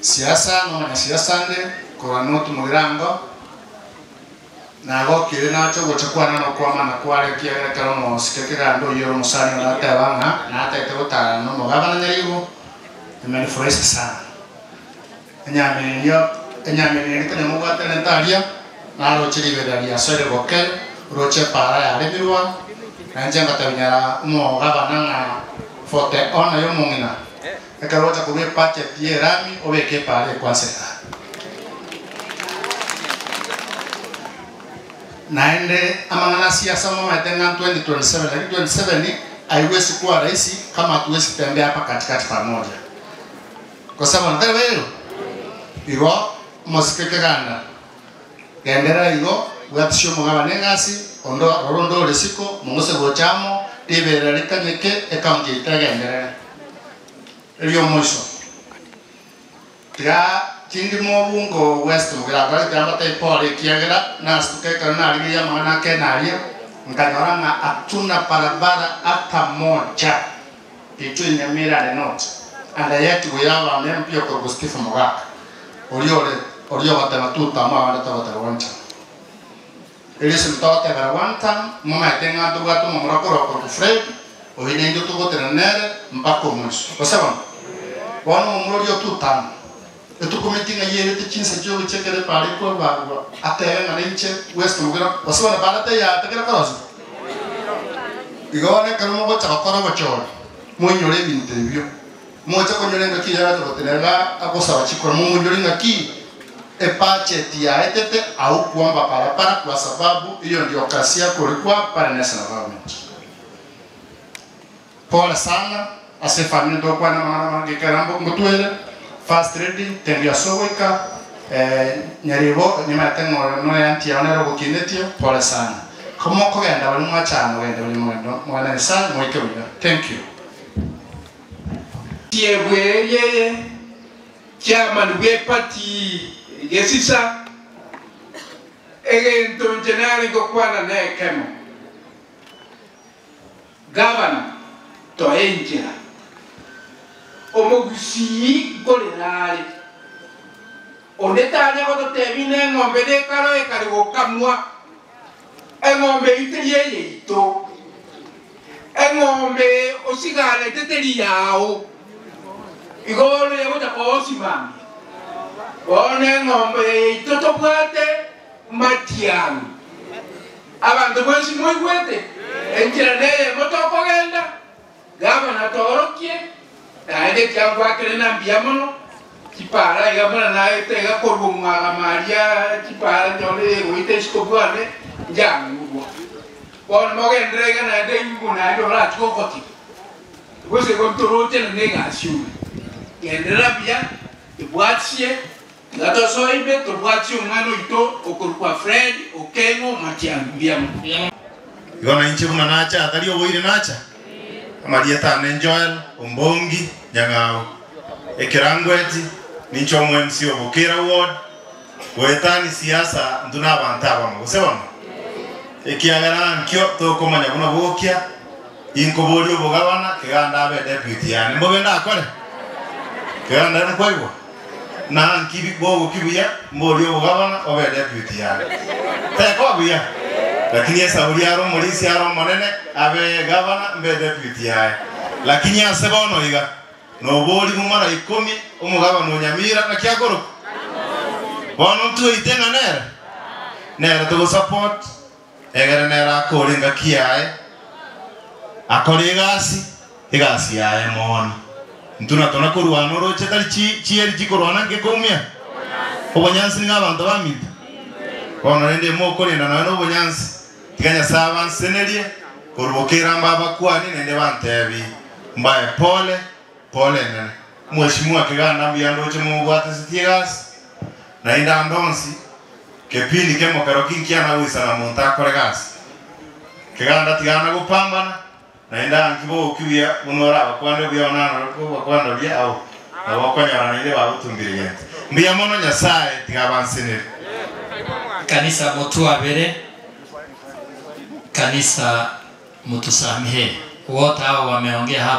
Siasa na omonyasiasa nde korwa North Mugirango, nagokire nache ogocha kwane nokwamana kware ekiagera ekero omosike keganda oyio ore omosani one ateba ng'a natagete gotarana na omogabana Nyaribo, imenifurahisha sana. Enyameni enyameni eria konya mobwatanete aria, naroche riberera riasoire boke, roche epaara yaremirwa, na inche ngotebi nyara omogabana ng'a for the honor y'omong'ina, ekero ogocha korwa ebudget y'erami obeke epaara ekwansa erami. Naende amang'ana a siasa momanyete ng'a 2027 lakini 27 haiwezi kuwa rahisi kama hatuwezi tembea hapa katikati pamoja. Gose bono tari boigo? Igo omosike keganda, genderera igo, bwatisia omogabane egasi, onde rora onde ore isiko, mong'use gocha amo, riberera rikanyeke, ekaunti yaito egenderere. Erio omoiso, tiga tindi mobungo West Mugirango tiga mbatebie pole ekiagera nasuka ekero narigereria amang'ana akene aria, nkanyora ng'a hatuna barabara hata moja. Between Nyamira and North and yet we have an MP okorokwa Stephen Mogaka oria ore oria ogoteba two term abande togoteba one term. Erio ase togotebera one term momanyete ng'a ntobwate omomura korwa okorokwa Fred oyio naintwe togotenena nere mpaka omoiso. Gose bono? Bono omomura oria o two term etokometi ng'a yerete chinsa chiogochia ekero epara ekobarwa atebe ng'a nainche West Mugirango gose bono para teiyo atekire korosiwa? Igo bono ekero mogocha gokora obochori, moinyore ebinto ebio. Moche konyora engaki eyio agacha gotenena agosaba chikura, momonyore ng'aki ebudget yaetete aukuomba parapara kwa sababu hiyo ndio kazi yako orikwa pare national government. Pole sana ase efamiri ntokwana amang'ana amange ekero ngotwere first lady thank you ase ogoika nyaribo nimanyete ng'a oyo noyo aunty yao nere ogokinetie pole sana ko mokogenda baria mwachana mogende baria mogende mogende Nyasaye moike buya thank you. Chiebweerie eye, chairman bw'eparty Gesisa, egento inche nare ngokwana nekemo. Gavana, toe enchera. Omogusii nkorera are. Onde taria gototebia ng'a eng'ombe nekaro ekare gokamwa. Eng'ombe eyio teri eyaito. Eng'ombe osigarete teri yao. Igo bono egocha koosimamia. Bono eng'ombe yaito tobwate matiang'i. Abanto mwensi moigwete? Enchera neyemo tokogenda, gavana toorokie, naende ekiangwakire na mbuya mono, chipara iga buna naete iga korwa omwagama aria chipara nyore egoita isiko bwane njang'urwa. Bono mogenderere iga naende ingo naende orachie gogotiga. Gose igo ntorochane na egasi ore. Genderera buya, ebwatisie. Tiga tosoe ime tobwatie omwana oito okorokwa Fred Okengo Matiang'i. Mbuya mono. Igo nainche buna nacha atari oboire nacha, amarieta ane Joel Ombongi Nyang'au, ekerangweti, ninche omo MC o Bukira Ward, goetani siasa intwe na abanto abamo, gose bono? Ekiagera ankio tokomanya buna bokia, inkoboria obogabana keganda abe deputy yane, mbobe ndakore? Keganda nkwaigwa? Na nki bogoki buya mborie obogabana obe deputy yane? Tekoba buya? Lakini Esau riare omorisia are omonene abe gavana mbe deputy yaye. Lakini ase bono iga nobori bumara ikomi omogabana o Nyamira naki akorokwa? Bono ntweite ng'a nere nere togosupport egere nere akore engaki yaye akore egasi egasi yaye mono. Intwe natona korwana oroche tari chi chieri chikorwana ngekoumia obonyansi nigo abanto baminto. Bono rende mokorenda nonya nobonyansi, tiga Nyasae abansenerie korwa bokeira mbabakuanie naende bantebi mbae pole pole enene. Mheshimiwa Kiganda mbuya ndoche mobwatesetie egasi naende ande onsi kepindi kemo kero ki nkiana goisana monto akore gasi. Kiganda tiga ana gopambana Naende anki bogokia buya buna orabakwane buya onanore kobakwana buya ao, nabo okonyora naende bagotumbire gento. Mbuya mono Nyasae tiga abansenere. Kanisa motwabere, kanisa mutusamehe, wote hao wameongea hapa.